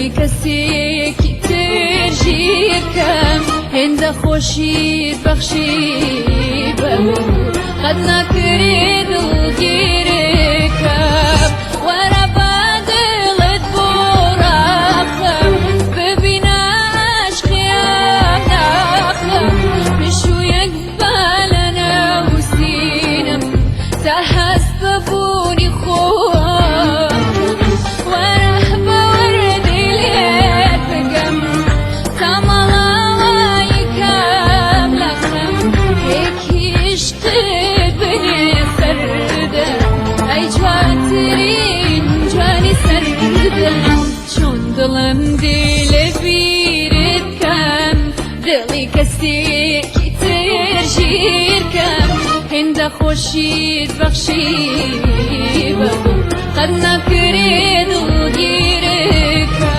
دڵی کەسێکی تر ژیرکەم هێندە خۆشیت بەخشی بەم قەت ناکرێ دڵگیرکەم وەرە با دڵت بۆ ڕاخەم ببینە عەشقیان ناخەم پشوویەک با لە ناوسینم تا هەست بە بوونی خۆم وەرە بە وەردی لێت بگەم تا ماڵاوایی کەم لە خەم پێکی عشقت بنێ سەردەم ئەی جوانترین جوانی سەردەم چۆن دڵم دێ لە بیرت کەم دڵی کەسێکی تر ژیرکەم هێندە خۆشیت بەخشی بەم قەت ناکرێ دڵگیرکەم.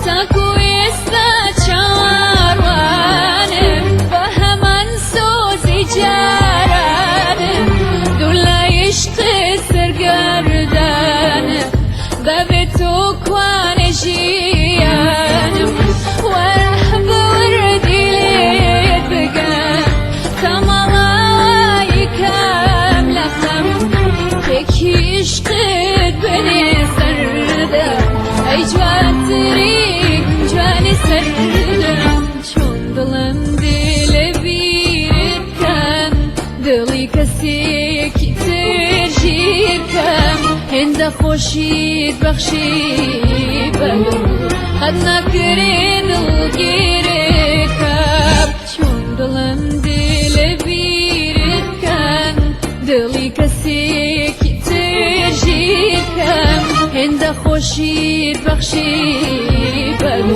تاکو ئێستا چاوەڕوانم بە هەمان سۆزی جارانم دوور لە عیشقت سەرگەردانم بەبێ تۆ کوانێ ژیانم وەرە بە وردی لێت بگەم تا ماڵاوایی کەم لە خەم پێکی عیشقت بنێ سەردەم ئەی جوانترین جوانی سەردەم چۆن دڵم دێ لە بیرت بکەم دڵی کەسێکی تر ژیرکەم هێندە خۆشیت بەخشی بەم قەت ناکرێ دڵگیرکەم چۆن دڵم دێ لە بیرت بکەم دڵی کەسێکی تر ژیرکەم هێندە خۆشیت بەخشی بەم.